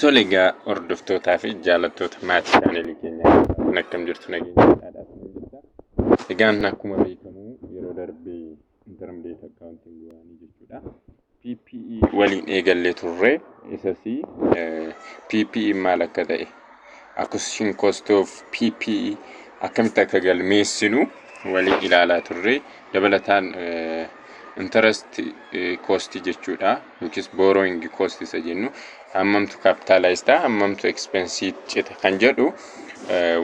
Tole egaa, hordoftootaa fi jaallattoota maatii chaanelii keenyaa kan, akkam jirtu? Nageenya. Egaan akkuma beekamu yeroo darbee intermediate accounting waanii jechuudha. PPE waliin eegallee turre. Isas PPE maal akka ta'e, acquisition cost of PPE akkamitti akka galmeessinu waliin ilaalaa turre. Dabalataan interest cost jechuudha, yookiis borrowing cost isa jennu, hammamtu capitalize ta'a, hammamtu expense cita kan jedhu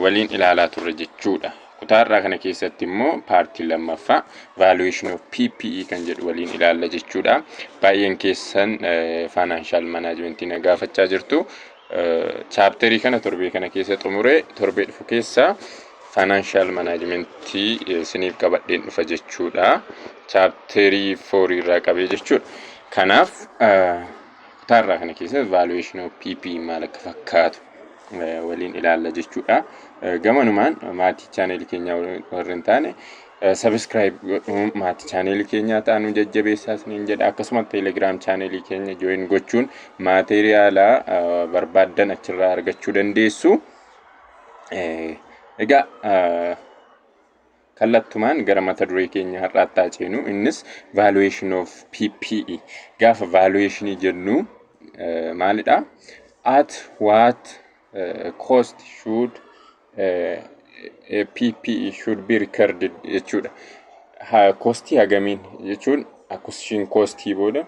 waliin ilaalaa turre jechuudha. Kutaarraa kana keessatti immoo paartii lammaffaa valuation of PPE kan jedhu waliin ilaalla jechuudha. Baay'een keessan financial management na gaafachaa jirtu. Chapterii kana torbee kana keessa xumuree torbee dhufu keessa financial management isiniif qabadheen dhufa jechuudha. Chapterii fourii irraa qabee jechuudha. Kanaaf kutaarraa kana keessa valuation of PPE maal akka fakkaatu waliin ilaalla jechuudha. Gamanumaan maatii chaaneelii keenyaa warri hin taane subscribe godhuun maatii chaaneelii keenyaa ta'an jajjabeessaa isiniin jedha. Akkasuma Telegram chaaneelii keenya join gochuun materiala barbaaddan achirraa argachuu dandeessu. Egaa kallattumaan gara mata duree keenya har'aatti haa ceenu. Innis valuation of PPE. Gaafa valuation jennu maalidha? At what cost should a PPE should be recorded jechuudha. Costii hagamiin jechuun acquisition costii booda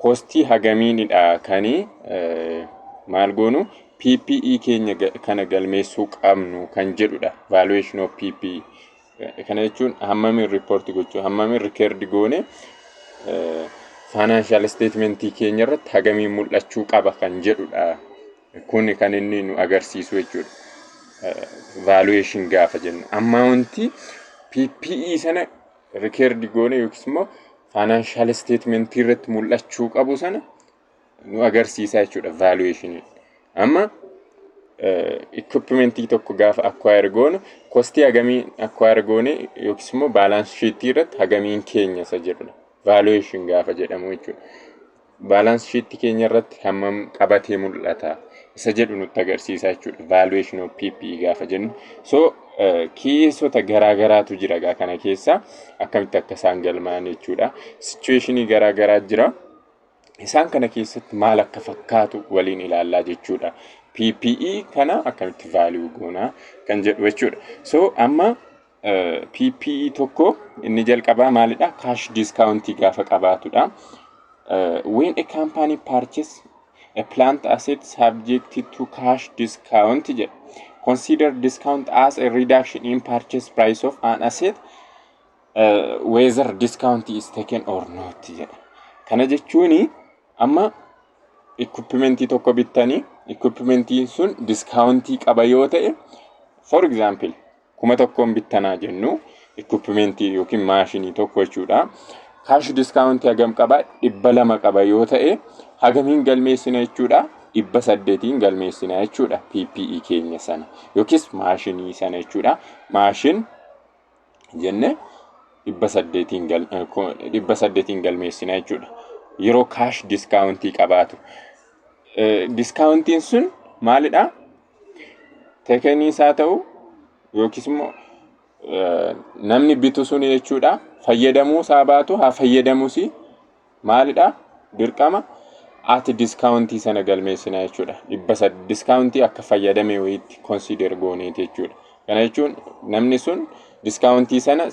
costii hagamiinidha kanii maal goonu PPE keenya kana galmeessuu qabnu kan jedhudha, valuation of PPE. Kana jechuun hammamiin report gochuu, hammamiin record goone financial statementii keenya irratti hagamiin mul'achuu qaba kan jedhudha. Kun kan inni nu agarsiisu jechuudha. Valuation gaafa jennu amountii PPE sana record goone yookiis immoo financial statementii irratti mul'achuu qabu sana nu agarsiisa jechuudha valuation. Amma equipmentii tokko gaafa acquire goonu costii hagamiin acquire goone yookiis immoo balance sheetii irratti hagamiin keenya isa jedhudha. Valuation gaafa jedhamu jechuudha. Balance sheetii keenya irratti hammam qabatee mul'ata isa jedhu nutti agarsiisa jechuudha. Valuation of PPE gaafa jennu. So caseota garaa garaatu jira gaa kana keessa, akkamitti akka isaan galmaa'an jechuudha. Situationii garaa garaa jira. Isaan kana keessatti maal akka fakkaatu waliin ilaallaa jechuudha. PPE kana akkamitti value goonaa kan jedhu jechuudha. So amma PPE tokko inni jalqabaa maalidha? Cash discountii gaafa qabaatudha. When a company purchase a plant asset subject to cash discount jedha. Consider discount as a reduction in purchase price of an asset whether discount is taken or not jedha. Kana jechuuni amma equipmentii tokko bittanii equipmentiin sun discountii qaba yoo ta'e, for example 1000n bittanaa jennu equipmentii yookiin maashinii tokko jechuudha. Cash discountii hagam qaba? 200 qaba yoo ta'e, hagamiin galmeessina jechuudha? 800n galmeessina jechuudha PPE keenya sana yookiis maashinii sana jechuudha. Machine jenne 800n galmeessina jechuudha. Yeroo cash discountii qabaatu. Discountiin sun maalidha? Takeniis haa ta'u yookiis immoo namni bitu sun jechuudha, fayyadamuu isaa baatu haa fayyadamuus, maalidha? Dirqama ati discountii sana galmeessina jechuudha. 800 discountii akka fayyadame wayiitti consider gooneeti jechuudha. Kana jechuun namni sun discountii sana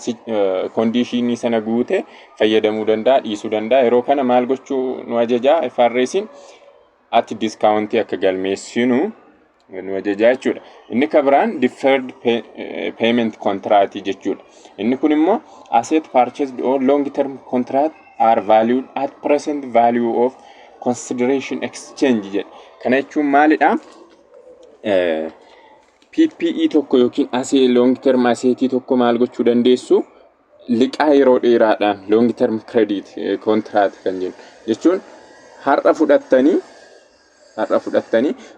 conditionii sana guute fayyadamuu danda'a, dhiisuu danda'a. Yeroo kana maal gochuu nu ajajaa IFRS'n? Ati discountii akka galmeessinu nu ajajaa jechuudha. Inni kan biraan deferred payment contract jechuudha. Inni kun immoo asset purchased on long term contract are valued at present value of consideration exchange jedha. Kana jechuun maalidha? PPE tokko yookiin asee long term assetii tokko maal gochuu dandeessu? Liqaa yeroo dheeraadhaan, long term credit contract kan jennu jechuun, har'a fudhattanii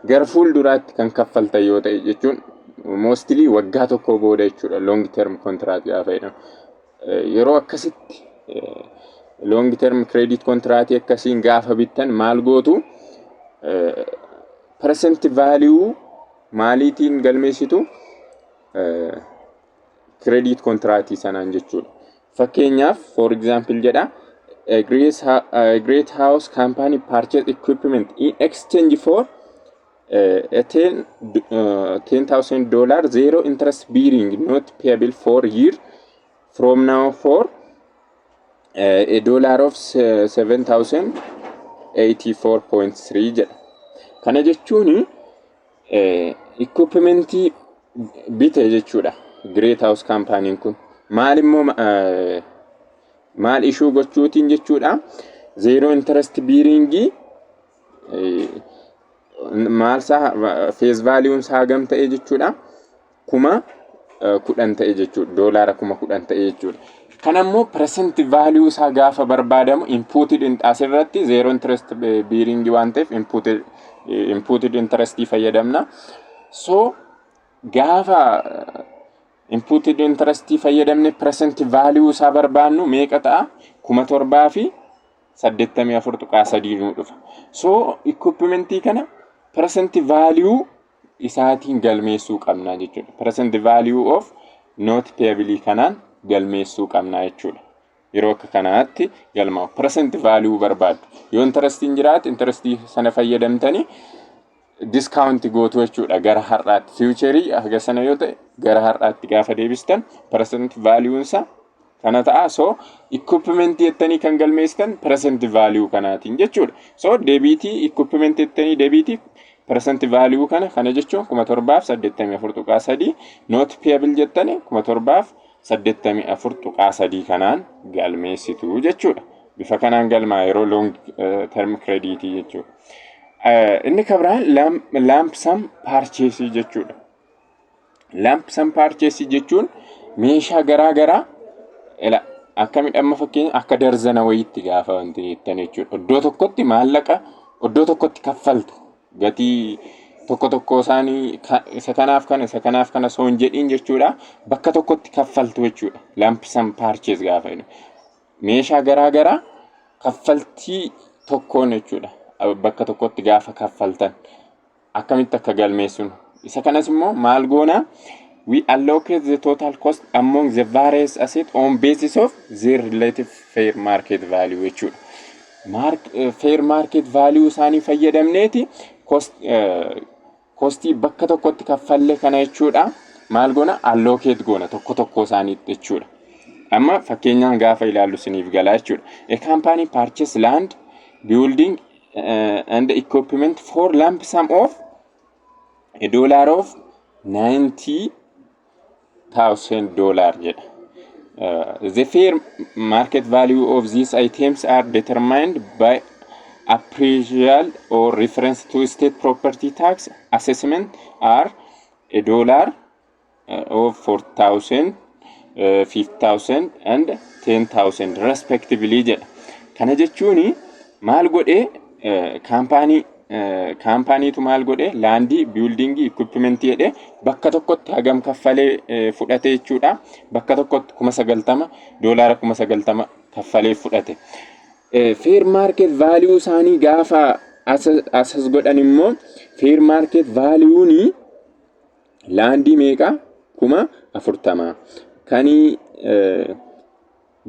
gara fuulduraatti kan kaffaltan yoo ta'e jechuun, mostly waggaa tokko booda jechuudha long term contract gaafa jedhamu. Yeroo akkasitti long term credit contract akkasiin gaafa bittan maal gootu? Present value maaliitiin galmeessitu? Credit contractii sanaan jechuudha. Fakkeenyaaf, for example jedha, a Great House Company purchase equipment in exchange for a $10,000 zero interest bearing note payable 4 year from now for a dollar of 7,084.3 jedha. Kana jechuun equipmentii bite jechuudha. Great House Company kun maal immoo maal ishuu gochuutiin jechuudha? Zero interest bearingii maal isaa face valueun isaa hagam ta'e jechuudha? 10,000 ta'e jechuudha. Doolaara 10,000 ta'e jechuudha. Kan ammoo present value isaa gaafa barbaadamu imputed asirratti zero interest bearing waan ta'eef imputed interest fayyadamna. So gaafa imputed interest fayyadamne present value isaa barbaannu meeqa ta'a? 7,084.3 nu dhufa. So equipmentii kana present value isaatiin galmeessuu qabna jechuudha. Present value of note payable kanaan galmeessuu qabna jechuudha. Yeroo akka kanaatti galmaa'u. Present value barbaaddu. Yoo interestiin jiraate interestii sana fayyadamtanii discount gootu jechuudha gara har'aatti. Futureii haga sana yoo ta'e gara har'aatti gaafa deebistan present valueunsa kana ta'a. So equipment jettanii kan galmeessitan present value kanaatiin jechuudha. So debitii equipment jettanii debitii present value kana jechuun 7,084.3, note payable jettanii 7,084.3 kanaan galmeessitu jechuudha. Bifa kanaan galmaa yeroo long term creditii jechuudha. Inni kabiraan lump sum purchase jechuudha. Lump sum purchase jechuun meeshaa garaa garaa akkamidha? Amma fakkeenya akka darzana wayiitti gaafa wanti jettan jechuudha. Iddoo tokkotti maallaqa iddoo tokkotti kaffaltu, gatii tokko tokko isaanii isa kanaaf kana, isa kanaaf kana osoo hin jedhiin jechuudha. Bakka tokkotti kaffaltu jechuudha. Lump sum purchase gaafa jennu. Meeshaa garaa garaa kaffaltii tokkoon jechuudha. Bakka tokkotti gaafa kaffaltan akkamitti akka galmeessinu. Isa kanas immoo maal goonaa? We allocate the total cost among the various assets on basis of their relative fair market value jechuudha. Fair market value isaanii fayyadamneeti costii bakka tokkotti kaffalle kana jechuudha. Maal goona? Allocate goona tokko tokko isaaniitti jechuudha. Amma fakkeenyaan gaafa ilaallu isiniif galaa jechuudha. A company purchase land, building and equipment for lump sum of a dollar of $90,000 jedha. The fair market value of these items are determined by appraisal or reference to state property tax assessment are a dollar of 4,000, 5,000 and 10,000 respectively jedha. Kana jechuun maal godhee? Companyitu maal godhee? Landii, buildingii, equipmentii jedhee bakka tokkotti hagam kaffalee fudhate jechuudha. Bakka tokkotti 90,000, doolaara 90,000 kaffalee fudhate. Fair market value isaanii gaafa asas godhan immoo fair market valueun landii meeqa? 40,000, kanii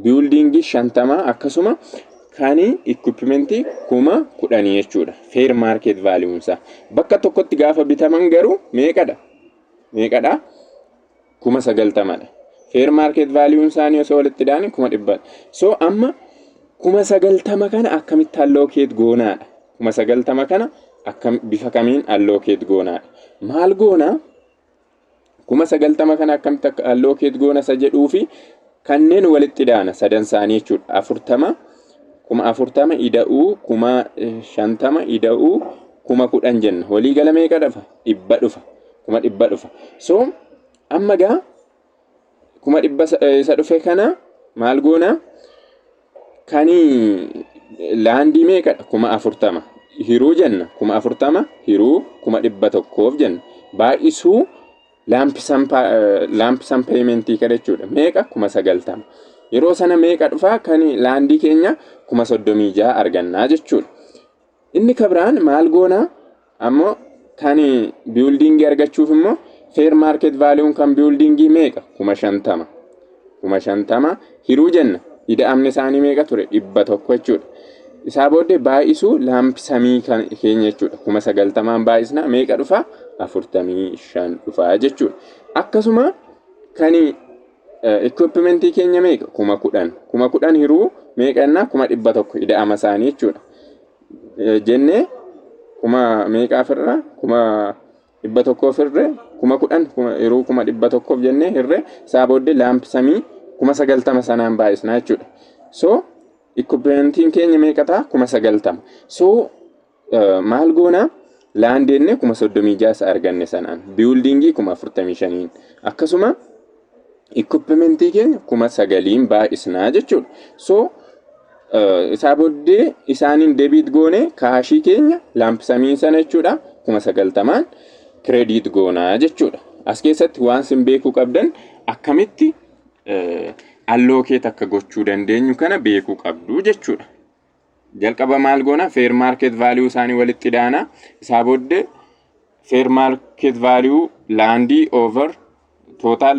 buildingii 50, akkasuma kan equipmentii 10,000 jechuudha. Fair market valueunsaa. Bakka tokkotti gaafa bitaman garuu meeqadha? Meeqadha? 90,000dha. Fair market valueun isaanii osoo walitti daani 100,000. So amma 90,000 kana akkamitti allocate goonaadha? 90,000 kana akkam bifa kamiin allocate goonaadha? Maal goonaa? 90,000 kana akkamitti akka allocate goona isa jedhuu fi kanneen walitti daana sadan isaanii jechuudha. 40, 40,000 ida'uu 50,000 ida'uu 10,000 jenna. Walii gala meeqa dhufa? 100 dhufa. 100,000 dhufa. So amma gaa 100,000 isa dhufe kana maal goona? Kanii landii meeqadha? 40,000. Hiruu jenna. 40,000 hiruu 100,000f jenna. Baay'isuu lump sum paymentii kana jechuudha. Meeqa? 90,000. Yeroo sana meeqa dhufaa? Kan landii keenya 36,000 argannaa jechuudha. Inni kabiraan maal goonaa? Ammoo Kan buildingii argachuuf immoo fair market valueun kan buildingii meeqa? 50,000. 50,000 hiruu jenna. Ida'amni isaanii meeqa ture? 100 jechuudha. Isaa booddee baay'isuu lump sumii kan keenya jechuudha. 90,000n baay'isna, meeqa dhufa? 45 dhufa jechuudha. Akkasuma kan equipmentii keenya meeqa? 10,000. 10,000 hiruu meeqa jennaa? 100,000 ida'ama isaanii jechuudha. Jennee kuma meeqa ofirra? 100,000 hirree 10,000 hiruu 100,000 jennee hirree, isaa booddee lump sumii 90,000 sanaan baay'isna jechuudha. So equipmentiin keenya meeqa ta'a? 90,000. So maal goona? Land jennee 36,000 isa arganne sanaan, buildingii 45,000n, akkasuma equipmentii keenya 9,000n baay'isnaa jechuudha. So isaa booddee isaaniin debit goone, cashii keenya lump sumii sana jechuudha, 90,000n credit goonaa jechuudha. As keessatti waan sin beekuu qabdan akkamitti allocate akka gochuu dandeenyu kana beekuu qabdu jechuudha. Jalqaba maal goona? Fair market value isaanii walitti daana. Isaa booddee fair market value landii over total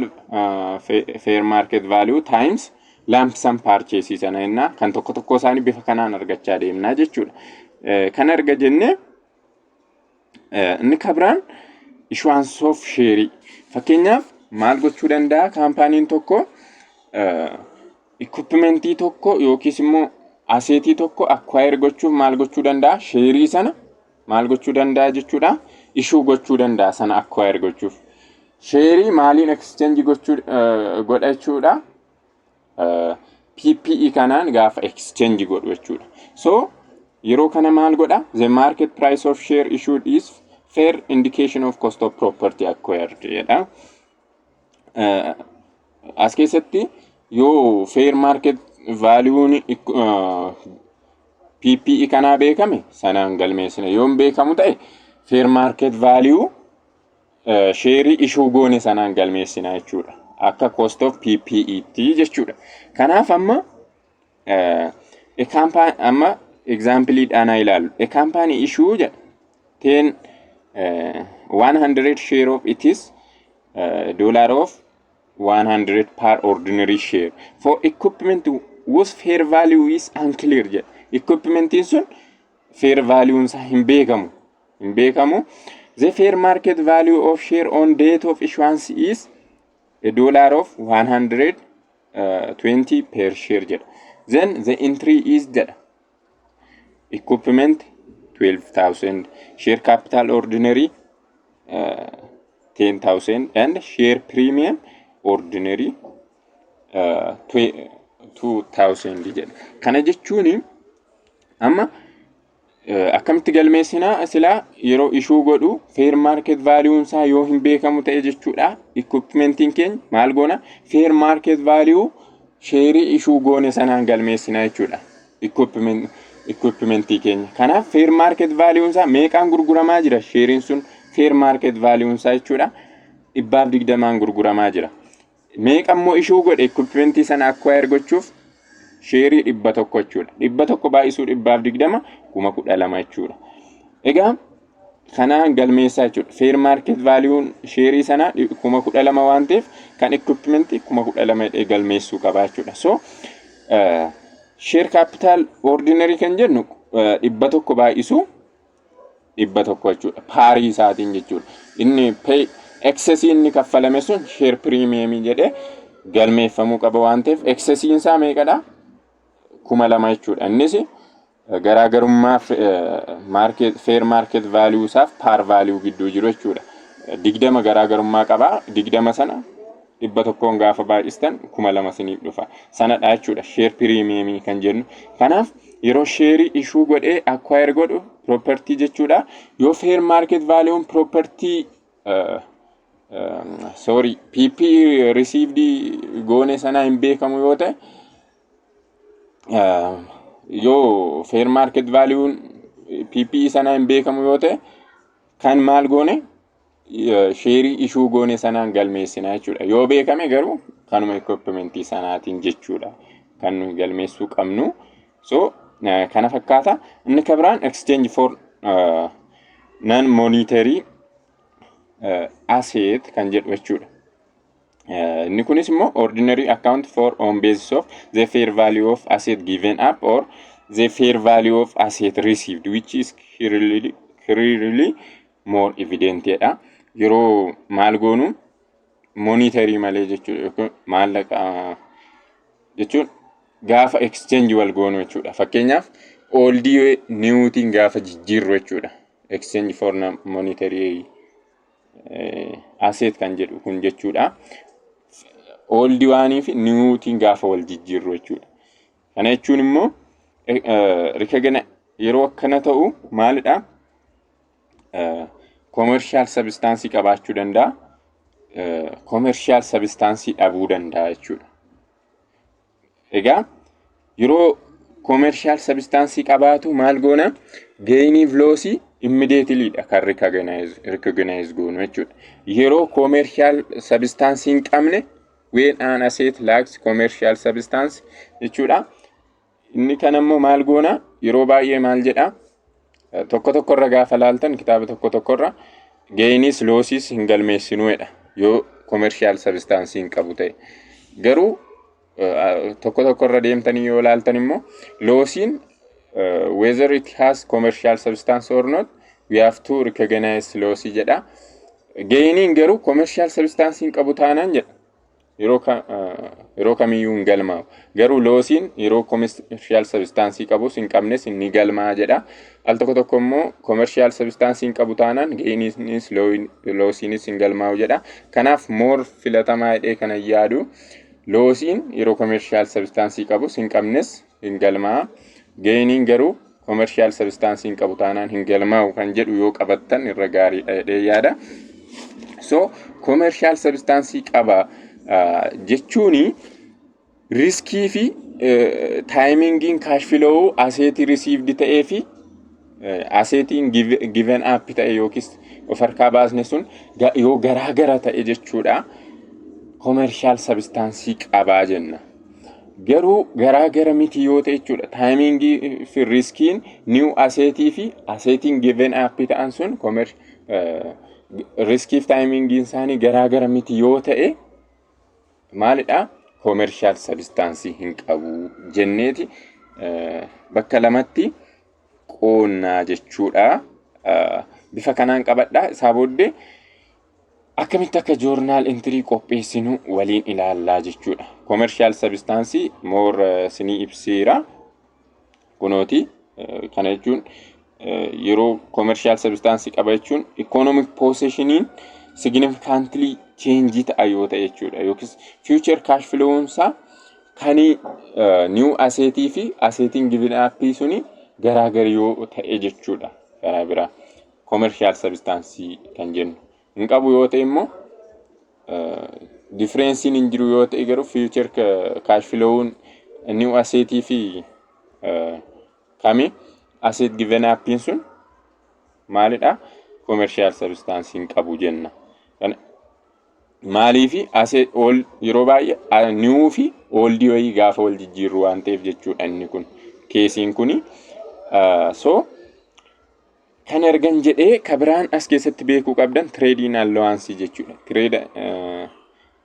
fair market value times lump sum purchase sana jennaa, kan tokko tokko isaanii bifa kanaan argachaa deemnaa jechuudha. Kan arga jennee, inni kabiraan issuance of share. Fakkeenyaaf maal gochuu danda'a companyn tokko? Equipmentii tokko yookiis immoo assetii tokko acquire gochuuf maal gochuu danda'a? Shareii sana maal gochuu danda'a jechuudha? Issue gochuu danda'a sana acquire gochuuf. Shareii maaliin exchange gochuu godha jechuudha? PPE kanaan gaafa exchange godhu jechuudha. So yeroo kana maal godha? The market price of share issued is fair indication of cost of property acquired jedha. As keessatti yoo fair market valueun PPE kanaa beekame, sanaan galmeessina. Yoo hin beekamu ta'e, fair market value shareii issue goone sanaan galmeessina jechuudha. Akka cost of PPE tti jechuudha. Kanaaf amma amma exampleidhaan haa ilaallu. A company issue jedha 10 100 share of it is dollar of 100 per ordinary share for equipment whose fair value is unclear jedha. Equipmentiin sun fair value isaa hin beekamu. Hin beekamu. The fair market value of share on date of issuance is a dollar of 120 per share jedha. Then the entry is jedha. Equipment 12,000, share capital ordinary 10,000 and share premium ordinary 2,000 jedha. Kana jechuun amma akkamitti galmeessinaa? Silaa yeroo issue godhu fair market valueun isaa yoo hin beekamu ta'e jechuudha. Equipmentiin keenya maal goona? Fair market value shareii issue goone sanaan galmeessinaa jechuudha. Equipmentii keenya. Kanaaf fair market valueun isaa meeqaan gurguramaa jira? Shareiin sun fair market valueun isaa jechuudha, 120n gurguramaa jira. Meeqa immoo issue godhe equipmentii sana acquire gochuuf? Shareii 100 jechuudha. 100 baay'isuu 120 12,000 jechuudha. Egaa kanaan galmeessaa jechuudha. Fair market valueun shareii sana 12,000 waan ta'eef, kan equipmentii 12,000 jedhee galmeessuu qaba jechuudha. So share capital ordinary kan jennu 100 baay'isuu 100 jechuudha. Parii isaatiin jechuudha. Inni pay excessii inni kaffalame sun share premiumii jedhee galmeeffamuu qaba waan ta'eef, excessiin isaa meeqadha? 2,000 jechuudha. Innis garaagarummaa market fair market value isaaf par value gidduu jiru jechuudha. 20 garaagarummaa qaba. 20 sana 100n gaafa baay'istan 2,000 siniif dhufa. Sanadha jechuudha share premiumii kan jennu. Kanaaf yeroo shareii issue godhee acquire godhu property jechuudha. Yoo fair market valueun property, sorry, PP received goone sanaa hin beekamu yoo ta'e, yoo fair market valueun PPE sanaa hin beekamu yoo ta'e, kan maal goone? Shareii issue goone sanaan galmeessina jechuudha. Yoo beekame garuu kanuma equipmentii sanaatiin jechuudha kan nuyi galmeessuu qabnu. So kana fakkaata. Inni kabiraan exchange for Non monetary asset kan jedhu jechuudha. Inni kunis immoo ordinary account for on basis of the fair value of asset given up or the fair value of asset received, which is clearly more evident jedha. Yeroo maal goonu, monetary malee jechuudha, yookiin maallaqa jechuun gaafa exchange wal goonu jechuudha. Fakkeenyaaf, oldii newtiin gaafa jijjiirru jechuudha. Exchange for monetary asset kan jedhu kun jechuudha. Oldii waanii fi newtiin gaafa wal jijjiirru jechuudha. Kana jechuun immoo recognize yeroo akkana ta'u maalidha? Commercial substance qabaachuu danda'a. Commercial substance dhabuu danda'a jechuudha. Egaa yeroo commercial substance qabaatu maal goona? Gainiif lossii immediatelyidha kan recognize goonu jechuudha. Yeroo commercial substance hin qabne, when an asset lacks commercial substance jechuudha. Inni kan ammoo maal goona? Yeroo baay'ee maal jedha? Tokko tokkorra gaafa laaltan, kitaaba tokko tokkorra gainis lossis hin galmeessinuudha yoo commercial substance hin qabu ta'e. Garuu tokko tokkorra deemtanii yoo laaltan immoo lossiin, whether it has commercial substance or not, we have to recognize lossii jedha. Gainiin garuu commercial substance hin qabu taanaan jedha. Yeroo kamiyyuu hin galmaa'u. Garuu lossiin yeroo commercial substance qabus hin qabnes ni galmaa'a jedha. Al tokko tokko immoo commercial substance hin qabu taanaan gainiinis lossiinis hin galmaa'u jedha. Kanaaf more filatamaa jedhee kana yaadu, lossiin yeroo commercial substance qabus hin qabnes hin galmaa'a. Gainiin garuu commercial substance hin qabu taanaan hin galmaa'u kan jedhu yoo qabattan irra gaariidha jedhee yaada. So commercial substance qaba jechuuni riskii fi timingiin cash flow assetii received ta'ee fi assetiin given up ta'e yookiis of harkaa baasne sun yoo garaa gara ta'e jechuudha. Commercial substance qabaa jenna. Garuu garaa gara miti yoo ta'e jechuudha. Timingii fi riskiin new assetii fi assetiin given up ta'an sun riskiif timingiin isaanii garaa gara miti yoo ta'e maalidha? Commercial substance hin qabu jenneeti bakka lamatti qoonnaa jechuudha. Bifa kanaan qabadha. Isaa booddee akkamitti akka journal entry qopheessinu waliin ilaallaa jechuudha. Commercial substance more sinii ibseera. Kunooti, kana jechuun yeroo commercial substance qaba jechuun economic possessioniin significantly change ta'a yoo ta'e jechuudha. Yookiis future cash flow isaa kan new assetii fi assetiin given up suni garaagara yoo ta'e jechuudha. Karaa biraa commercial substance kan jennu. Hin qabu yoo ta'e immoo, differenceiin hin jiru yoo ta'e, garuu future cash flown new assetii fi kami asset given upiin sun maalidha? Commercial substance hin qabu jenna. Maaliifi asset ol yeroo baay'ee new fi oldii wayii gaafa wal jijjiirru waan ta'eef jechuudha inni kun caseiin kuni. So kan ergan jedhee, kabiraan as keessatti beekuu qabdan trade-in allowance jechuudha. Trade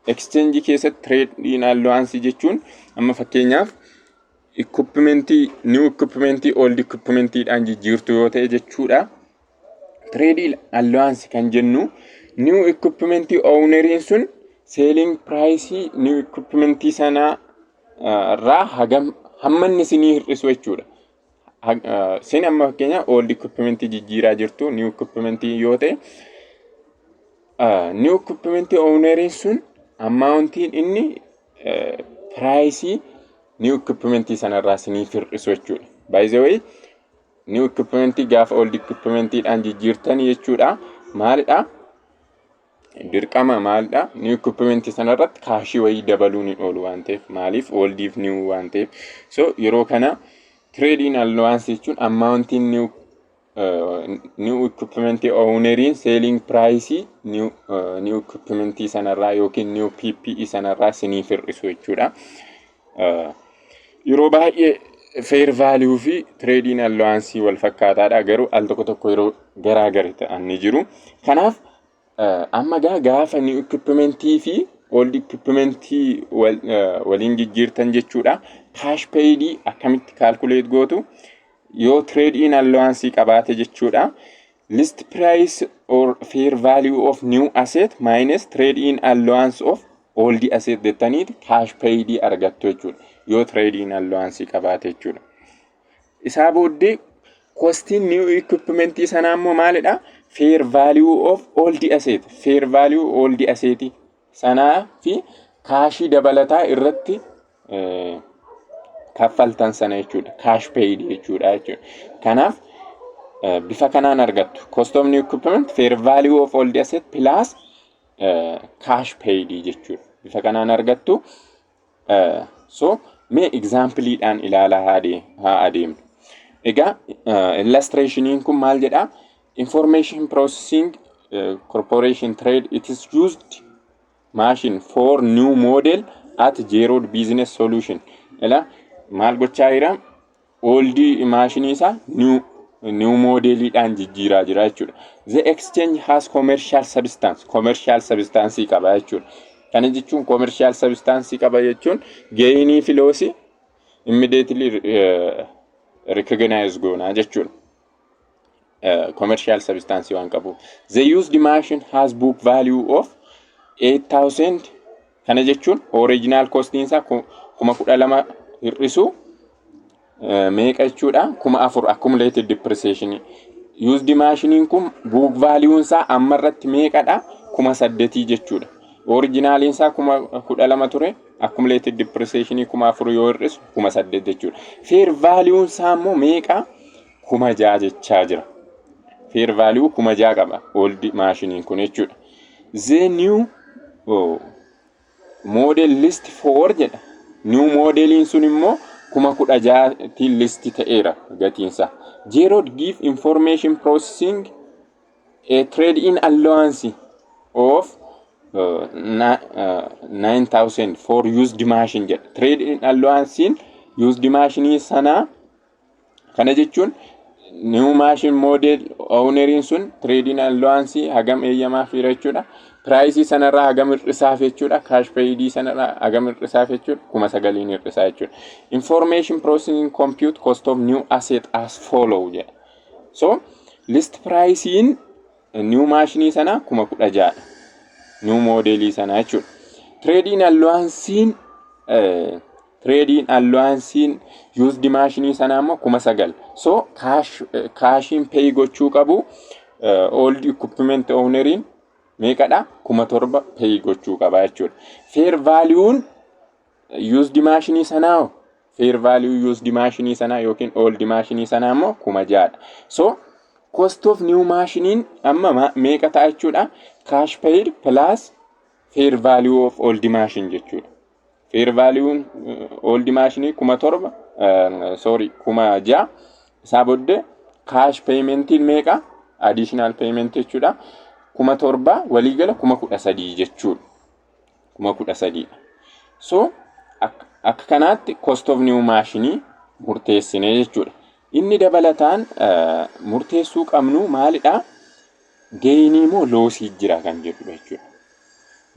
exchange keessatti trade-in allowance jechuun amma fakkeenyaaf equipmentii, new equipmentii old equipmentiidhaan jijjiirtu yoo ta'e jechuudha. Trade-in allowance kan jennu new equipmentii owneriin sun selling price new equipmentii sanaa irraa hagam hamma inni isinii hir'isu jechuudha. Isin amma fakkeenya old equipmentii jijjiiraa jirtu new equipmentii yoo ta'e, new equipmentii owneriin sun amountiin inni priceii new equipmentii sanarraa isiniif hir'isu jechuudha. By the way, new equipmentii gaafa old equipmentiidhaan jijjiirtan jechuudha. Maalidha? Dirqama maalidha? New equipmentii sanarratti cashii wayii dabaluun hin oolu waan ta'eef, maaliif oldiif new waan ta'eef. So yeroo kana trade-in allowance jechuun amountiin new equipmentii owneriin selling price new equipmentii sanarraa yookiin new PPE sanarraa isiniif hir'isu jechuudha. Yeroo baay'ee Fair value fi trade-in allowance wal fakkaataadha, garuu al tokko tokko yeroo garaa gari ta'an ni jiru. Kanaaf amma gaa gaafa new equipmentii fi old equipmentii waliin jijjiirtan jechuudha. Cash paid akkamitti calculate gootu yoo trade in allowance qabaate jechuudha? List price or fair value of new asset minus trade in allowance of old asset jettaniiti cash paid argattu jechuudha. Yoo trade in allowance qabaate jechuudha. Isaa booddee costiin new equipmentii sanaa immoo maalidha? Fair value of old asset. Fair value old asset sanaa fi cashii dabalataa irratti kaffaltan sana jechuudha. Cash paid jechuudha. Kanaaf bifa kanaan argattu. Cost of new equipment fair value of old asset plus cash paid jechuudha. Bifa kanaan argattu. So mee exampleidhaan ilaalaa haa adeemnu. Egaa illustrationiin kun maal jedhaa? Information Processing Corporation trade it is used machine for new model at Jerod Business Solution. Ila maal gochaa jira? Old maashinii isaa new modeliidhaan jijjiiraa jira jechuudha. The exchange has commercial substance. Commercial substance qaba jechuudha. Kana jechuun, commercial substance qaba jechuun, gainii fi lossii immediately recognize goonaa jechuudha. Commercial substance waan qabuuf. The used machine has book value of 8000. Kana jechuun original costiin isaa 12,000 hir'isu meeqa jechuudha? 4000 accumulated depreciation. Used machine kun book value isaa amma irratti meeqadha? 8000 jechuudha. Originaliin isaa 12,000 ture. Accumulated depreciation 4000 yoo hir'isu 8000 jechuudha. Fair value isaa immoo meeqa? 6000 jechaa jira. Fair value 6000 qaba old maashiniin kun jechuudha. The new model list for jedha. New modeliin sun immoo 16,000tiin list ta'eera gatiinsa. Jerod give Information Processing a trade in allowance of 9000 for used machine jedha. Trade in allowancein used machine sanaa, kana jechuun new machine model owneriin sun trade in allowance hagam eeyyamaaf jechuudha? Priceii sanarraa hagam hir'isaaf jechuudha? Cash paid sanarraa hagam hir'isaaf jechuudha? 9000n hir'isaa jechuudha. Information Processing compute cost of new asset as follow jedha. So list pricein new maashinii sana 16,000dha. New modelii sana jechuudha. Trade-in allowancein used maashinii sanaa immoo 9000. So cashiin pay gochuu qabu old equipment owneriin meeqadha? 7000 pay gochuu qaba jechuudha. Fair valueun used maashinii sanaa, fair value used maashinii sanaa yookiin old maashinii sanaa immoo 6000dha. So cost of new maashiniin amma meeqa ta'a jechuudha? Cash paid plus fair value of old machine jechuudha. Fair value old maashinii 7000, sorry, 6000. Isaa booddee cash paymentiin meeqa? Additional payment jechuudha. 7000, waliigala 13,000 jechuudha. 13,000dha. So akka kanaatti cost of new maashinii murteessine jechuudha. Inni dabalataan murteessuu qabnu maalidha? Gainii moo lossii jira kan jedhudha jechuudha.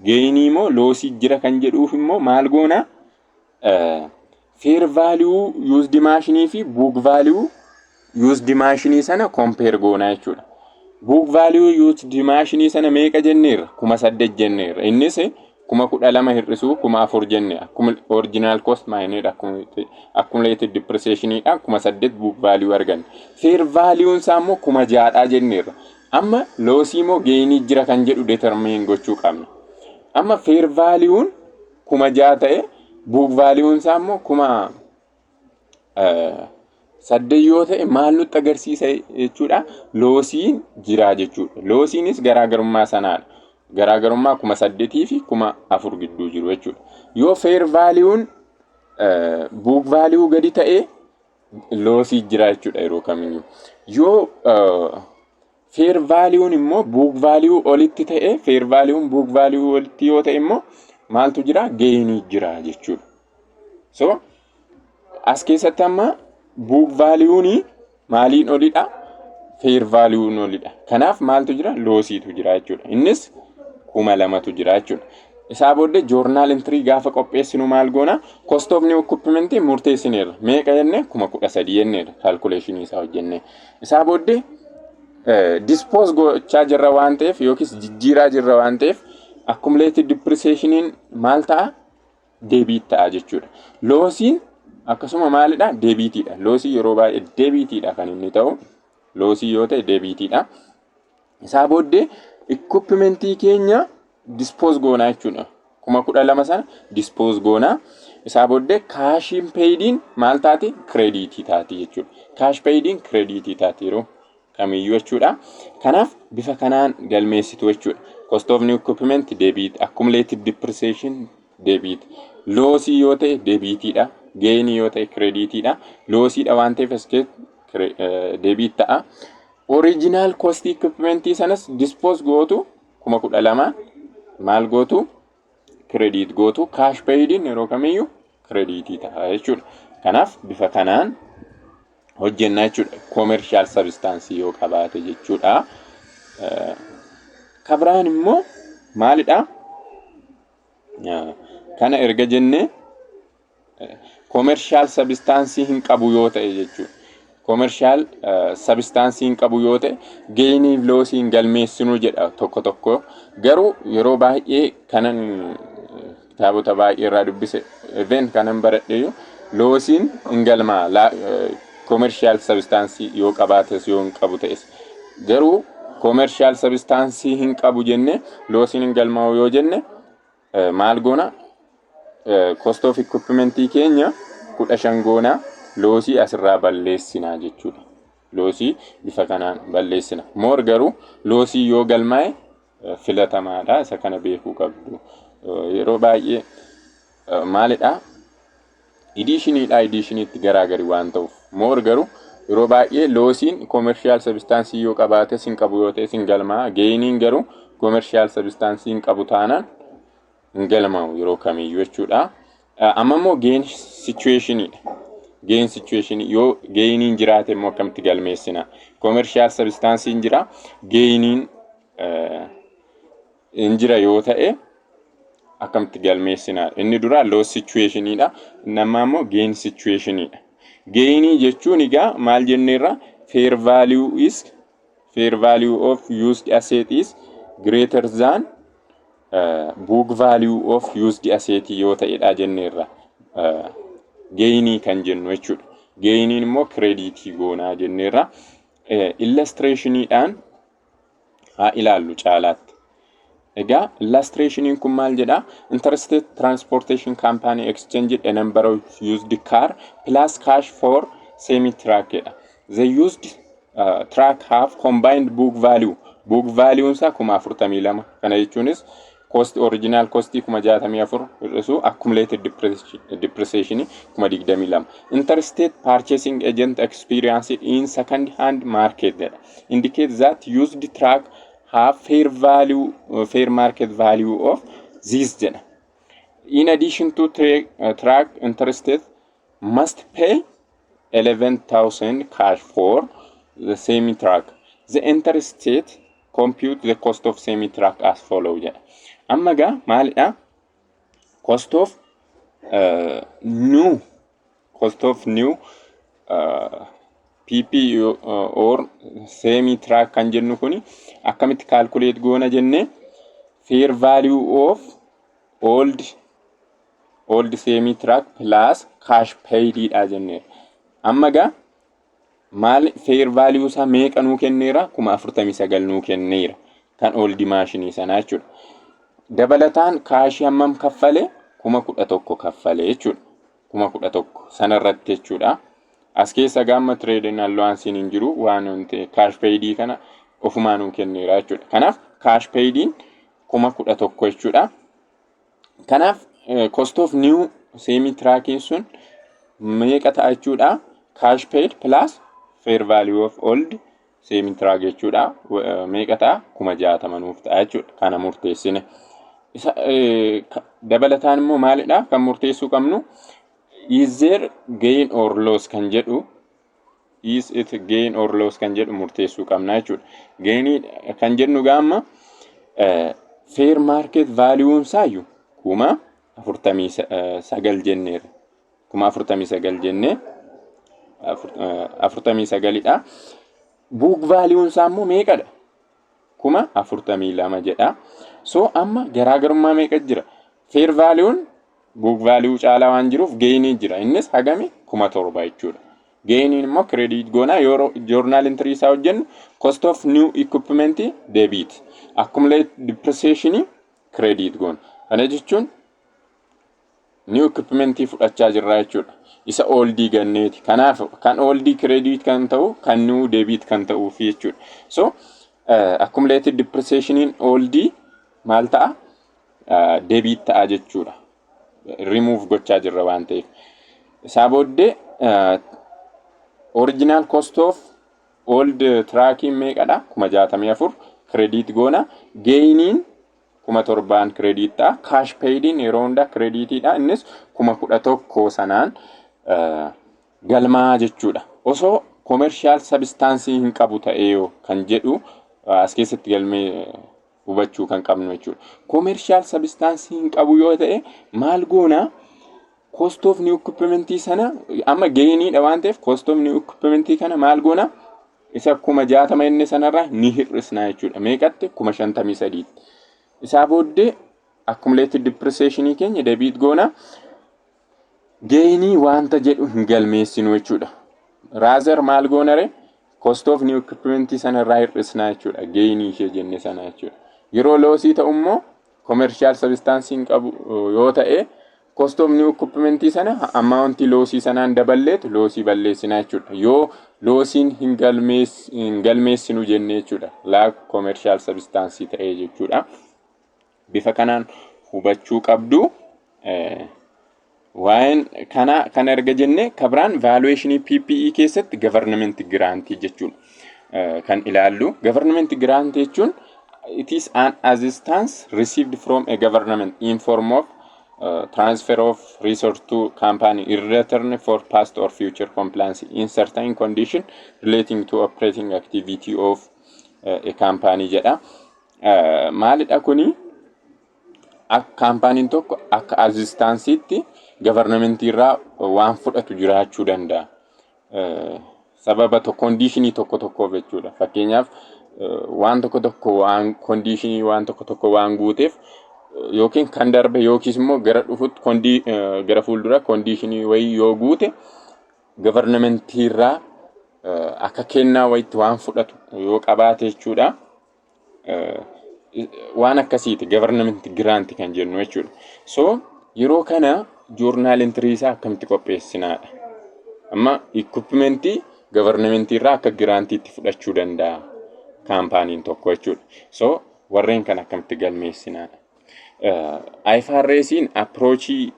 Gainii moo lossii jira kan jedhuuf immoo maal goona? Fair value used maashinii fi book value used maashinii sana compare goona jechuudha. Book value used maashinii sana meeqa jenneerra? 8000 jenneerra. Innis 12,000 hir'isuu 4000 jenne, akkuma original cost minus accumulated depreciationiidha, 8000 book value arganne. Fair value isaa immoo 6000dha jenneerra. Amma lossii moo gainii jira kan jedhu determine gochuu qabna. Amma fair valueun 6000 ta'e, book valueun isaa immoo 8000 yoo ta'e, maal nutti agarsiisa jechuudha? Lossiin jira jechuudha. Lossiinis garaagarummaa sanaadha. Garaagarummaa 8000 fi 4000 gidduu jiru jechuudha. Yoo fair valueun book value gadi ta'e, lossii jira jechuudha yeroo kamiyyuu. Yoo fair valueun immoo book value olitti ta'e, fair valueun book value olitti yoo ta'e immoo maaltu jira? Gainii jira jechuudha. So as keessatti amma Book value'n maaliin olidha? Fair value'n olidha. Kanaaf maaltu jira? Lossiitu jira jechuudha. Innis 2000tu jira jechuudha. Isaa booddee journal entry gaafa qopheessinu maal goona? Cost of new equipment murteessineerra. Meeqa jenne? 13,000 jenneerra calculation isaa hojjenne. Isaa booddee dispose gochaa jirra waan ta'eef yookiis jijjiiraa jirra waan ta'eef, accumulated depreciationiin maal ta'a? Debit ta'a jechuudha. Lossiin akkasuma maalidha? Debitiidha. Lossii yeroo baay'ee debitiidha kan inni ta'u. Lossii yoo ta'e debitiidha. Isaa booddee equipmentii keenya dispose goonaa jechuudha. 12,000 sana dispose goonaa. Isaa booddee cashiin paidiin maal taati? Creditii taati jechuudha. Cash paidiin creditii taati yeroo kamiyyuu jechuudha. Kanaaf bifa kanaan galmeessitu jechuudha. Cost of new equipment debit, accumulated depreciation debit. Lossii yoo ta'e debitiidha. Gainii yoo ta'e creditiidha. Lossiidha waan ta'eef as debit ta'a. Original cost equipmentii sanas dispose gootu, 12,000 maal gootu? Credit gootu. Cash paidiin yeroo kamiyyuu creditii ta'a jechuudha. Kanaaf bifa kanaan hojjenna jechuudha. Commercial substance yoo qabaate jechuudha. Kabiraan immoo maalidha? Kana erga jennee, commercial substance hin qabu yoo ta'e jechuudha. Commercial substance hin qabu yoo ta'e, gainii fi lossii hin galmeessinu jedha tokko tokko. Garuu yeroo baay'ee kanan kitaabota baay'ee irraa dubbise, even kanan baradhe, lossiin hin galmaa commercial substance yoo qabaates yoo hin qabu ta'es. Garuu commercial substance hin qabu jenne, lossiin hin galmaa'u yoo jenne, maal goona? Cost of equipmentii keenya 15 goona, lossii asirraa balleessinaa jechuudha. Lossii bifa kanaan balleessina. More garuu lossii yoo galmaa'e filatamaadha. Isa kana beekuu qabdu. Yeroo baay'ee maalidha? Editioniidha editioniitti garaagari waan ta'uuf. More garuu yeroo baay'ee lossiin commercial substance yoo qabaates hin qabu yoo ta'es hin galmaa'a. Gainiin garuu commercial substance hin qabu taanaan hin galmaa'u yeroo kamiyyuu jechuudha. Amma immoo gain situationiidha. Gain situation, yoo gainiin jiraate immoo akkamitti galmeessina? Commercial substanceiin jira, gainiin hin jira yoo ta'e akkamitti galmeessina? Inni dura loss situationiidha. Inni ammaa immoo gain situationiidha. Gainii jechuun egaa maal jenneerra? Fair value of used asset is greater than book value of used asset yoo ta'edha jenneerra. Gainii kan jennu jechuudha. Gainiin immoo creditii goonaa jenneerra. Illustrationiidhaan haa ilaallu caalaatti. Egaa illustrationiin kun maal jedhaa? Interstate Transportation Company exchanged a number of used car plus cash for semi truck jedha. The used truck have combined book value. Book value isaa 42,000. Kana jechuunis cost, original cost 64,000 hir'isuu accumulated depreciation 22,000. Interstate purchasing agent experience in second hand market jedha. Indicate that used truck have fair value, fair market value of this jedha. In addition to truck, interstate must pay 11,000 cash for the semi truck. The interstate compute the cost of semi truck as follow jedha. Amma gaa maalidha? Cost of new PP or semi truck kan jennu kuni akkamitti calculate goona jenne? Fair value of old semi truck plus cash paid dha jenne. Amma gaa maal, fair value isaa meeqa nuu kenneera? 49,000 nuu kenneera kan old maashinii sanaa jechuudha. Dabalataan cashii hammam kaffale? 11,000 kaffale jechuudha. 11,000 sanarratti jechuudha. As keessa gaamma trade-in allowanceiin hin jiru waan wanti cash paidii kana ofumaa nuu kenneera jechuudha. Kanaaf cash paidiin 11,000 jechuudha. Kanaaf cost of new semi truckiin sun meeqa ta'a jechuudha? Cash paid plus fair value of old semi truck jechuudha. Meeqa ta'a? 60,000 nuuf ta'a jechuudha. Kana murteessine. Isa dabalataan immoo maalidha kan murteessuu qabnu? Is there gain or loss kan jedhu. Is it gain or loss kan jedhu murteessuu qabna jechuudha. Gainii kan jennu gaamma fair market value isaayyuu 49,000 jenneerra. 49,000 jennee 49dha. Book value isaa immoo meeqadha? 42,000 jedha. So amma garaagarummaa meeqa jira? Fair value'n book value caalaa waan jiruuf gainii jira. Innis hagami? 7,000 jechuudha. Gainiin immoo credit goonaa. Yeroo journal entry isaa hojjennu, cost of new equipment debit, accumulate depreciation credit goona. Kana jechuun new equipment fudhachaa jirra jechuudha. Isa oldii ganneeti. Kanaaf kan oldii credit kan ta'u, kan new debit kan ta'uuf jechuudha. So accumulated depreciationiin oldii maal ta'a? Debit ta'a jechuudha. Remove gochaa jirra waan ta'eef. Isaa booddee original cost of old truckiin meeqadha? 64,000 credit goona. Gainiin 7,000 credit ta'a. Cash paidiin yeroo hundaa creditiidha. Innis 11,000 sanaan galmaa jechuudha. Osoo commercial substance hin qabu ta'ee yoo kan jedhu as keessatti galmee hubachuu kan qabnu jechuudha. Commercial substance hin qabu yoo ta'e maal goona? Cost of new equipment sana amma gainiidha waan ta'eef, cost of new equipment kana maal goona? Isa 60,000 inni sanarraa ni hir'isna jechuudha. Meeqatti? 53,000tti. Isaa booddee accumulated depreciation keenya debit goona. Gainii wanta jedhu hin galmeessinu jechuudha. Rather maal goonare? Cost of new equipment sanarraa hir'isna jechuudha. Gainii ishee jenne sana jechuudha. Yeroo lossii ta'u immoo, commercial substance hin qabu yoo ta'e, cost of new equipment sana amountii lossii sanaan daballeetu lossii balleessina jechuudha. Yoo lossiin hin galmeessinu jenne jechuudha. Lack commercial substance ta'ee jechuudha. Bifa kanaan hubachuu qabdu. Waa'een kana kana erga jenne, kabiraan valuationii PPE keessatti government grant jechuudha. Kan ilaallu government grant jechuun it is an assistance received from a government in form of transfer of resource to company in return for past or future compliance in certain condition relating to operating activity of a company jedha. Maalidha kuni? Kaampaaniin tokko akka assistanceitti governmentii irraa waan fudhatu jiraachuu danda'a. Sababa conditionii tokko tokkoof jechuudha. Fakkeenyaaf, waan tokko tokko waan conditionii waan tokko tokko waan guuteef, yookiin kan darbe yookiis immoo gara dhufutti gara fuuldura conditionii wayii yoo guute, governmentii irraa akka kennaa wayitti waan fudhatu yoo qabaate jechuudha. Waan akkasiiti government grant kan jennu jechuudha. So yeroo kana journal entry isaa akkamitti qopheessinaadha? Amma equipmentii governmentii irraa akka grantiitti fudhachuu danda'a kaampaaniin tokko jechuudha. So warreen kana akkamitti galmeessinaadha? IFRS'n approachii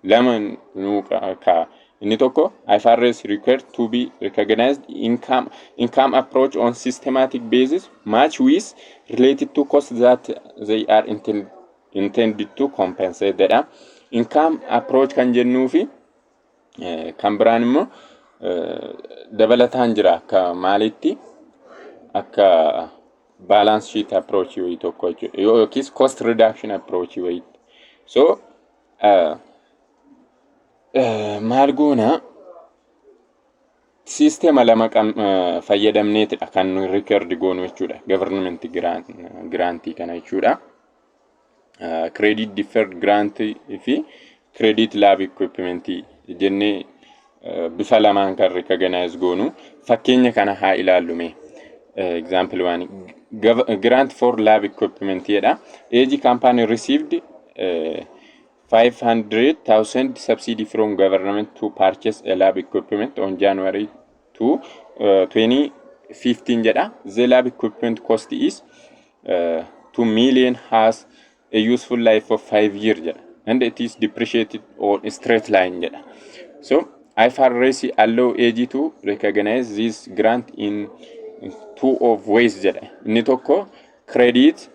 lama nuu kaa'a. Inni tokko IFRS required to be recognized income approach on systematic basis match with related to costs that they are intended to compensate jedha. Income approach kan jennuu fi kan biraan immoo dabalataan jira, akka maalitti, akka balance sheet approach wayii tokko jechuudha, yookiis cost reduction approach wayiitti. So maal goona? Sisteema lama fayyadamneetidha kan nuyi record goonu jechuudha, government grantii kana jechuudha. Credit deferred grant fi credit lab equipment jennee bifa lamaan kan recognize goonu. Fakkeenya kana haa ilaallume. Example one, grant for lab equipment jedha. AG company received 500,000 subsidy from government to purchase a lab equipment on January 2, 2015 jedha. The lab equipment cost is 2 million, has a useful life of 5 years jedha. And it is depreciated on straight line jedha. So IFRS allow AG to recognize this grant in two of ways jedha. Inni tokko credit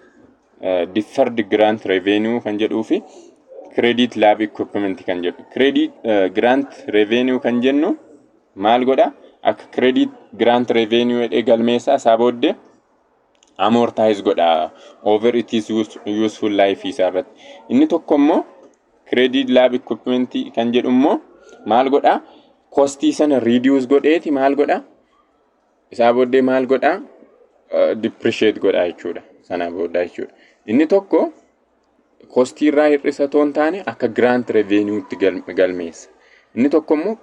deferred grant revenue kan jedhuu fi credit lab equipment kan jedhu. Credit grant revenue kan jennu maal godha? Akka credit grant revenue jedhee galmeessaa, isaa booddee amortize godha over its useful life isaa irratti. Inni tokko immoo credit lab equipment kan jedhu immoo maal godha? Costii sana reduce godheeti maal godha? Isaa booddee maal godha? Depreciate godha jechuudha. Sana booda jechuudha. Inni tokko costii irraa hir'isa otoo hin taane akka grant revenuetti galmeessa. Inni tokko immoo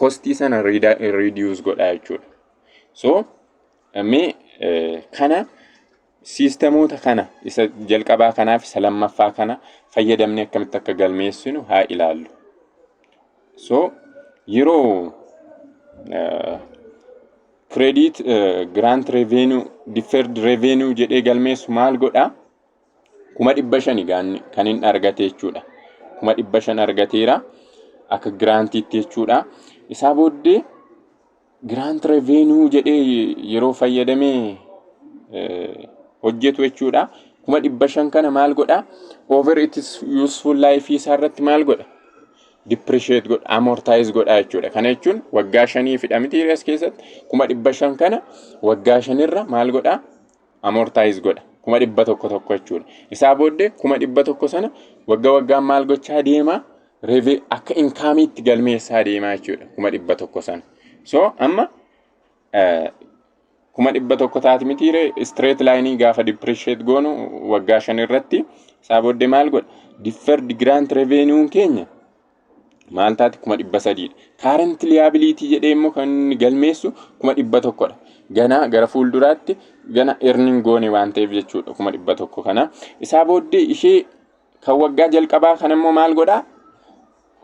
costii sana reduce godha jechuudha. So mee kana systemoota kana, isa jalqabaa kanaaf isa lammaffaa kana fayyadamnee akkamitti akka galmeessinu haa ilaallu. So yeroo credit grant revenue, deferred revenue jedhee galmeessu maal godha? 500,000 gaanni kan inni argate jechuudha. 500,000 argateera akka grantiitti jechuudha. Isaa booddee grant revenue jedhee yeroo fayyadamee hojjetu jechuudha. 500,000 kana maal godha? Over its useful life isaa irratti maal godha? Depreciate godha, amortize godha jechuudha. Kana jechuun waggaa 5 fidha miti as keessatti? 500,000 kana waggaa 5rra maal godha? Amortize godha. 100,000 tokko jechuudha. Isaa booddee 100,000 sana waggaa waggaan maal gochaa deema? Akka incomeiitti galmeessaa deemaa jechuudha. 100,000 sana. So amma 100,000 taati mitiire straight lineii gaafa depreciate goonu waggaa 5 irratti? Isaa booddee maal godha? Deferred grant revenue keenya maal taati? 300,000dha. Current liability jedhee immoo kan inni galmeessu 100,000dha. Ganaa gara fuulduraatti gana earning goone waan ta'eef jechuudha 100,000 kana. Isaa booddee ishee kan waggaa jalqabaa kana immoo maal godhaa?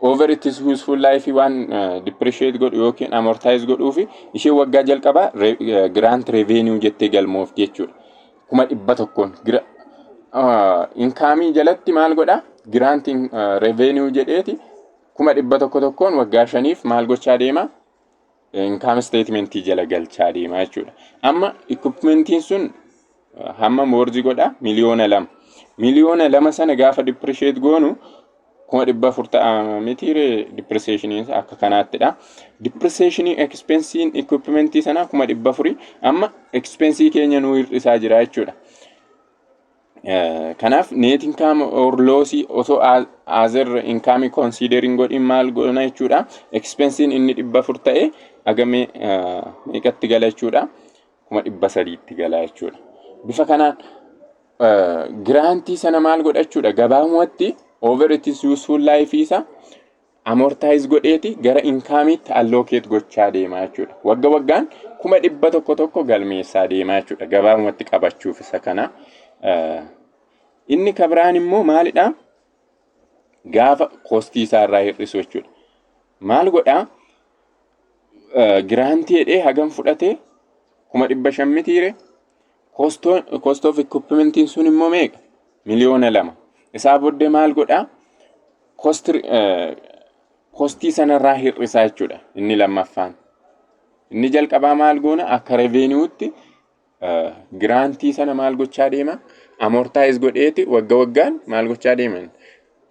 Over its useful life waan depreciate godhu yookiin amortize godhuufi ishee waggaa jalqabaa grant revenue jettee galmoofti jechuudha. 100,000n incomeii jalatti maal godhaa? Grant revenue jedheeti 100,000 tokkoon waggaa 5f maal gochaa deema? Income statementii jala galchaa deema jechuudha. Amma equipmentiin sun hamma worth godha? 2,000,000. 2,000,000 sana gaafa depreciate goonu 400,000 ta'a mitiire depreciationiin akka kanaattidha. Depreciationii expensiin equipmentii sanaa 400,000 amma expensii keenya nuu hir'isaa jira jechuudha. Kanaaf net income or lossii osoo other income considering godhin maal godhana jechuudha? Expensiin inni 400 ta'e hagamee meeqatti gala jechuudha? 300,000tti gala jechuudha. Bifa kanaan grantii sana maal godha jechuudha? Gabaabumatti over its useful life isa amortize godheeti gara incomeiitti allocate gochaa deema jechuudha. Wagga waggaan 100,000 tokko galmeessaa deema jechuudha. Gabaabumatti qabachuuf isa kana. Inni kabiraan immoo maalidha? Gaafa costii isaa irraa hir'isu jechuudha. Maal godhaa? Grantii jedhee hagam fudhatee? 500,000 mitiire? Cost of equipmentiin sun immoo meeqa? 2,000,000. Isaa booddee maal godhaa? Costii sanarraa hir'isaa jechuudha inni lammaffaan. Inni jalqabaa maal goona? Akka revenueutti grantii sana maal gochaa deema? Amortize godheeti wagga waggaan maal gochaa deeman?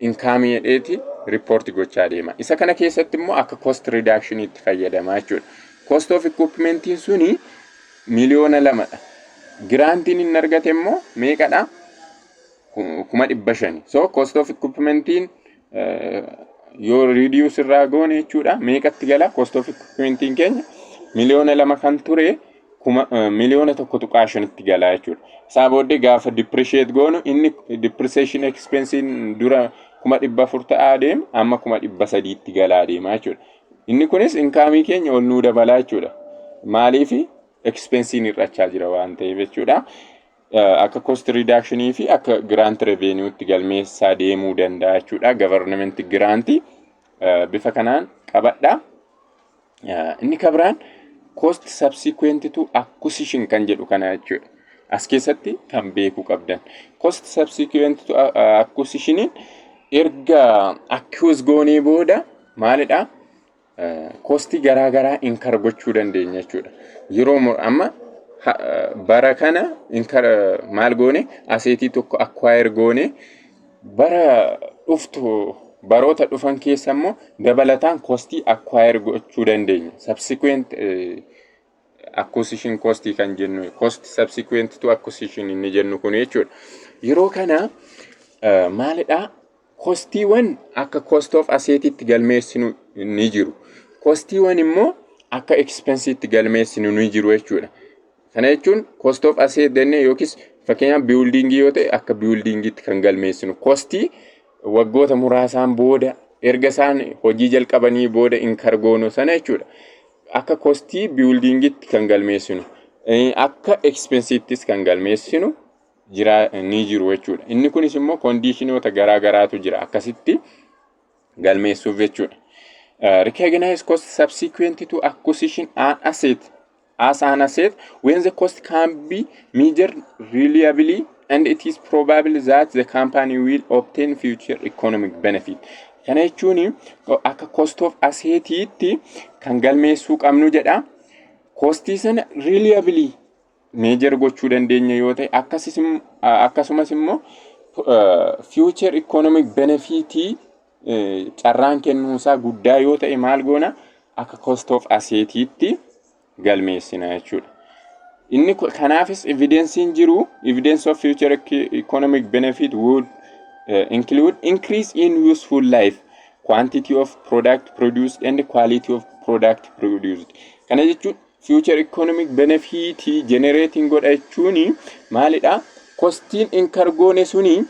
Incomeii jedheeti report gochaa deema. Isa kana keessatti immoo akka cost reductioniitti fayyadama jechuudha. Cost of equipmentiin suni 2,000,000dha. Grantiin inni argate immoo meeqadha? 500,000. So cost of equipmentiin yoo reduce irraa goone jechuudha meeqatti gala? Cost of equipmentiin keenya 2,000,000 kan ture 1.5 miliyoonitti gala jechuudha. Isaa booddee gaafa depreciate goonu inni depreciation expensiin dura 400,000 ta'aa deema, amma 300,000tti galaa deema jechuudha. Inni kunis incomeii keenya ol nuu dabalaa jechuudha. Maaliifi? Expensiin hir'achaa jira waan ta'eef jechuudha. Akka cost reductionii fi akka grant revenuetti galmeessaa deemuu danda'a jechuudha. Government grantii bifa kanaan qabadha. Inni kabiraan cost subsequent to acquisition kan jedhu kana jechuudha. As keessatti kan beekuu qabdan. Cost subsequent to acquisitioniin erga acquire goonee booda maalidha? Costii garaa garaa incur gochuu dandeenya jechuudha. Yeroo amma bara kana incur maal goone? Assetii tokko acquire goone, bara dhuftu Baroota dhufan keessa immoo dabalataan costii acquire gochuu dandeenya. Subsequent acquisition costii kan jennu, cost subsequent to acquisition inni jennu kun jechuudha. Yeroo kana maalidhaa? Costiiwwan akka cost of assetitti galmeessinu ni jiru. Costiiwwan immoo akka expensiitti galmeessinu ni jiru jechuudha. Kana jechuun cost of asset jennee yookiis fakkeenyaaf buildingii yoo ta'e, akka buildingiitti kan galmeessinu costii waggoota muraasaan booda, erga isaan hojii jalqabanii booda incur goonu sana jechuudha. Akka costii buildingiitti kan galmeessinu, akka expensiittis kan galmeessinu jira, ni jiru jechuudha. Inni kunis immoo conditionoota garaa garaatu jira akkasitti galmeessuuf jechuudha. Recognize cost subsequent to acquisition an asset as an asset when the cost can be measured reliably and it is probable that the company will obtain future economic benefit. Kana jechuun akka cost of assetiitti kan galmeessuu qabnu jedha. Costii sana reliably measure gochuu dandeenya yoo ta'e, akkasumas immoo future economic benefitii carraan kennuusaa guddaa yoo ta'e, maal goona? Akka cost of assetiitti galmeessina jechuudha. Inni kanaafis evidenceiin jiru, evidence of future economic benefit would include increase in useful life, quantity of product produced and quality of product produced. Kana jechuun future economic benefit generating godha jechuun maalidha? Costiin incur goone suni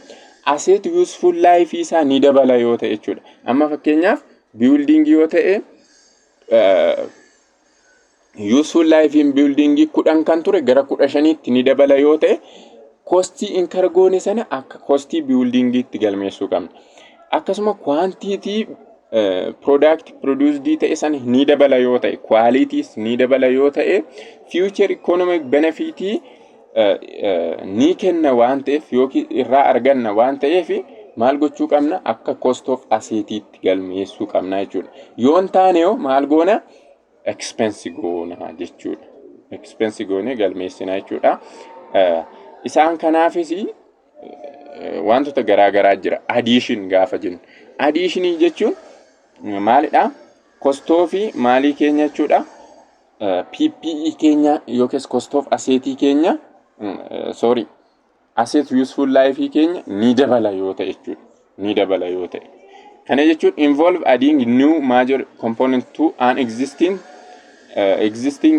asset useful life isaa ni dabala yoo ta'e jechuudha. Amma fakkeenyaaf building yoo ta'e, useful life in building 10 kan ture gara 15tti ni dabala yoo ta'e, costii incur goone sana akka costii buildingiitti galmeessuu qabna. Akkasuma quantity product produced ta'e sana ni dabala yoo ta'e, qualities ni dabala yoo ta'e, future economic benefit ni kenna waan ta'eef yookiin irraa arganna waan ta'eef, maal gochuu qabna? Akka cost of assetiitti galmeessuu qabna jechuudha. Yoo hin taane hoo maal goona? Expense goona jechuudha. Expense goonee galmeessina jechuudha. Isaan kanaafis wantoota garaa garaa jira. Addition gaafa jennu. Additionii jechuun maalidha? Cost of maalii keenya jechuudha? PPE keenya yookiis cost of assetii keenya, sorry, asset useful life keenya ni dabala yoo ta'e jechuudha. Ni dabala yoo ta'e. Kana jechuun involve adding new major component to an existing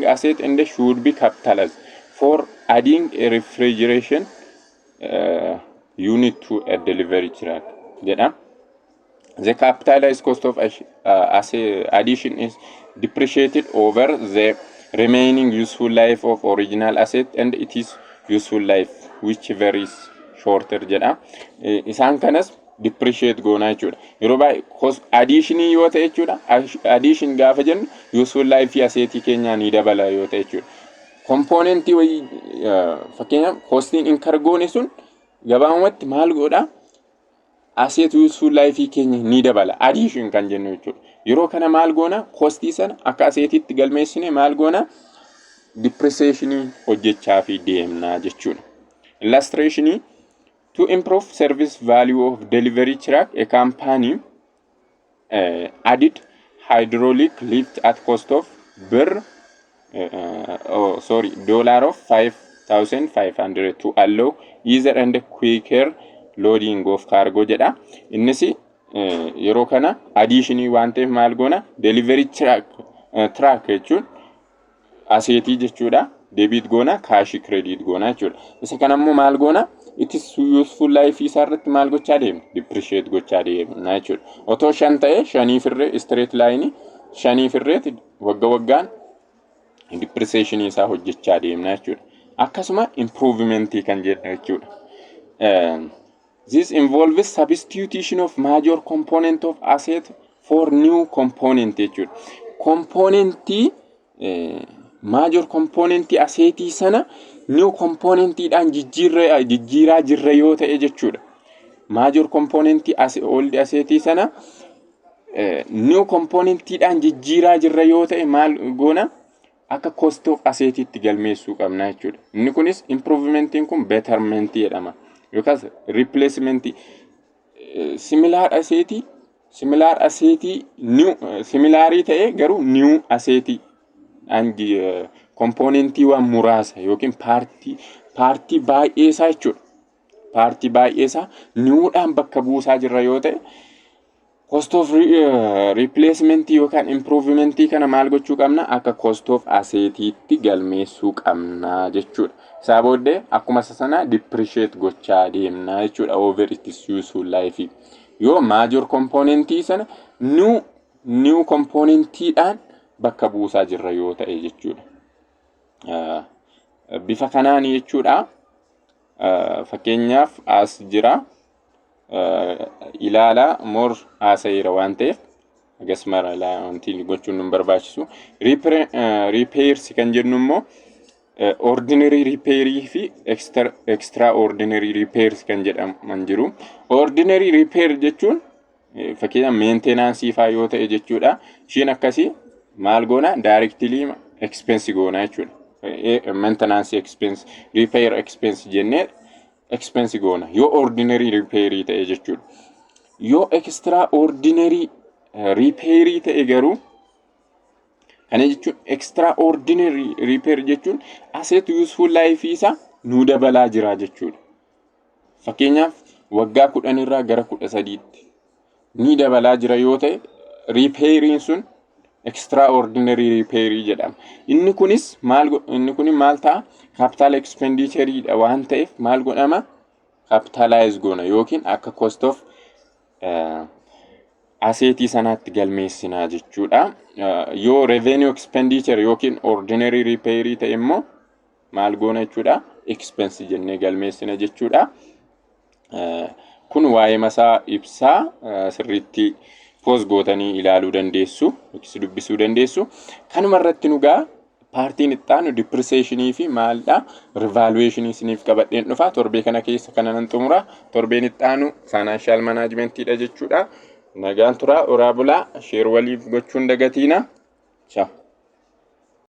asset and should be capitalized for adding a refrigeration unit to a delivery truck jedha. The capitalized cost of addition is depreciated over the remaining useful life of original asset and it is useful life, whichever is shorter jedha. Isaan kanas depreciate goonaa jechuudha. Yeroo baay'ee additionii yoo ta'e jechuudha. Addition gaafa jennu useful life assetii keenyaa ni dabala yoo ta'e jechuudha. Componentii wayii, fakkeenyaaf costiin incur goone sun gabaabumatti maal godhaa? Asset useful life keenya ni dabala. Addition kan jennu jechuudha. Yeroo kana maal goona? Costii sana akka assetiitti galmeessine maal goona? Depreciationii hojjechaa fi deemnaa jechuudha. Illustrationii: to improve service value of delivery truck, a company added hydraulic lift at cost of birr, oh, sorry, dollar of 5500 to allow easier and quicker loading of cargo jedha. Innis yeroo kana additionii waan ta'eef maal goona? Delivery truck jechuun assetii jechuudha. Debit goona, cashii credit goona jechuudha. Isa kana immoo maal goona? Itti useful life isaa irratti maal gochaa deemna? Depreciate gochaa deemna jechuudha. Otoo 5 ta'e, shanii firree straight line shanii firreeti wagga waggaan depreciation isaa hojjechaa deemna jechuudha. Akkasuma improvementii kan jedhu jechuudha. This involves substitution of major component of asset for new component jechuudha. Componentii, major componentii assetii sana new componentiidhaan jijjiiraa jirra yoo ta'e jechuudha. Major componentii old assetii sana new componentiidhaan jijjiiraa jirra yoo ta'e, maal goona? Akka cost of assetiitti galmeessuu qabna jechuudha. Inni kunis improvementiin kun bettermentii jedhama. Yookaas replacementii similar assetii Similar assetii new similarii ta'e garuu new assetii componentiiwwan muraasa yookiin partii baay'ee isaa jechuudha. Partii baay'ee isaa newdhaan bakka buusaa jirra yoo ta'e, cost of replacement yookaan improvement kana maal gochuu qabna? Akka cost of assetiitti galmeessuu qabna jechuudha. Isaa booddee akkuma isa sana depreciate gochaa deemna jechuudha over its useful life. Yoo major componentii sana new componentiidhaan bakka buusaa jirra yoo ta'e jechuudha. Bifa kanaan jechuudha. Fakkeenyaaf as jira. Ilaala, more haasa'eera waan ta'eef agas mara wanti gochuun nu barbaachisu. Repairs kan jennu immoo ordinary repairii fi extraordinary repairs kan jedhaman jiru. Ordinary repair jechuun fakkeenyaaf maintenance faa yoo ta'e jechuudha. Ishiin akkasii maal goona? Directly expense goona jechuudha. Maintenance expense, repair expense jennee expense goona yoo ordinary repairii ta'e jechuudha. Yoo extraordinary repairii ta'e garuu, kana jechuun extraordinary repair jechuun asset useful life isaa nuu dabalaa jira jechuudha. Fakkeenyaaf waggaa 10 irraa gara 13tti ni dabalaa jira yoo ta'e, repairiin sun extraordinary repairii jedhama. Inni kunis maal, inni kun maal ta'a? Capital expenditure waan ta'eef maal godhama? Capitalize goona yookiin akka cost of assetii sanaatti galmeessinaa jechuudha. Yoo revenue expenditure yookiin ordinary repairii ta'e immoo maal goona jechuudha? Expense jennee galmeessina jechuudha. Kun waa'ee masaa ibsaa, sirriitti pause gootanii ilaaluu dandeessu yookiis dubbisuu dandeessu. Kanuma irratti nu gaa partiin itti aanu depreciationii fi maalidha, revaluationii isiniif qabadheen dhufa. Torbee kana keessa kana nan xumura. Torbeen itti aanu financial managementiidha jechuudha. Nagaan turaa, oraa bulaa, share waliif gochuun dagatiina. Ciao.